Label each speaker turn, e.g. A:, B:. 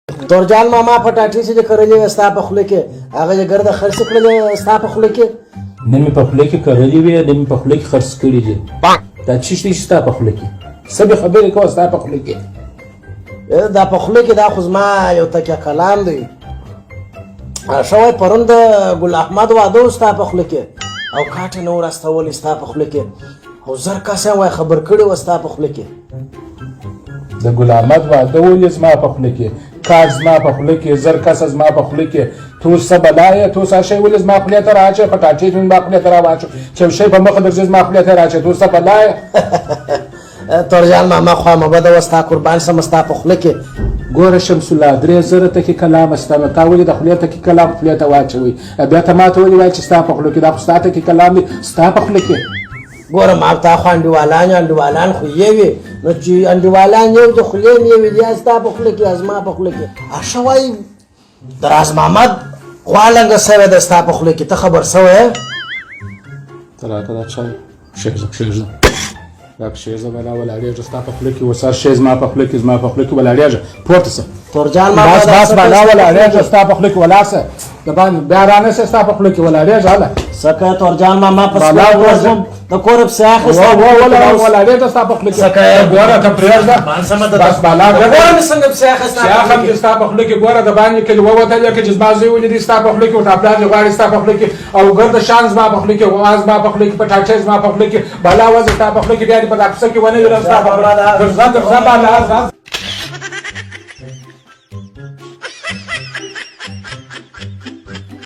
A: تورجان ماما پټاټې چې دې کرلې وې ستا په خوله کې، هغه یې ګرده خرڅې کړلې ستا په خوله کې.
B: نه مې په خوله کې کرلې وې، نه مې په خوله کې خرڅ کړي دي. دا څه شی چې ستا په خوله کې؟ څه به خبرې کوه ستا په خوله کې؟
A: دا په خوله کې دا خو زما یو تکیه کلام دی. ښه وایي پرون د ګل احمد واده و ستا په خوله کې، او کاټ یې نه و راستولی ستا په خوله کې، او زر کسه یې وایي خبر کړي وه ستا په خوله کې.
B: د ګل احمد واده ولې زما په خوله کې، کاټ زما په خوله کې، زر کسه زما په خوله کې. ته اوس څه بلا یې؟ ته اوس هر شی ولې زما خولې ته رااچوې؟ پټاټې دې زما خولې ته راواچو، چې یو شی په مخه درځي زما خولې ته رااچوې. ته اوس څه بلا یې؟
A: تورجان ماما خوا مه بده وه، ستا قربان سم ستا په خوله کې.
B: ګوره شمس الله، 3000 تکي کلامه ستا، نو تا ولې د خولې تکي کلام خولې ته واچوي؟ بیا ته ماته ولې وایې چې ستا په خوله کې؟ دا خو ستا تکي کلام دی ستا په خوله کې.
A: ګوره ما تا خو انډیوالان یو، انډیوالان خو یې وي، نو چې انډیوالان یو د خولې هم یې وي، یا ستا په خوله کې یا زما په خوله کې. ښه وایي د راز محمد غوا لنګه سوې ده ستا په خوله کې، ته خبر سوی یې؟
B: ته راته دا چای کښېږده، کښېږده، دا کښېږده، بلا ولاړېږه. ستا په خوله کې اوس هر شی زما په خوله کې، زما په خوله کې ولاړېږه. پورته سه
A: تورجان ماما،
B: بس بس، بلا ولاړېږه، ستا په خوله کې ولاړ سه، د باندې بیا رانه سه، ستا په خوله کې ولاړېږه. هله
A: څه کوې تورجان ماما؟ په
B: بلا
A: سپینه ورځ
B: ورځ
A: هم د کوره پسې اخیسته.
B: ولاړېږه ستا په خوله کې.
A: څه کوې؟
B: ګوره ته پرېږده، بس بالا.
A: د کوره مې څنګه پسې اخیسته؟
B: سیاخم دې ستا په خوله کې. ګوره د باندې کلي ووتلې که چې زما زوی ولیدی ستا په خوله کې، ورته پلار دې غواړي ستا په خوله کې، او ګرده شان زما په خوله کې، غوا زما په خوله کې، پټاټې زما په خوله کې. بلا وځه ستا په خوله کې، بیا دې په دا کوڅه کې ونه وینم ستا په خوله. درځه درځه بالا ځه.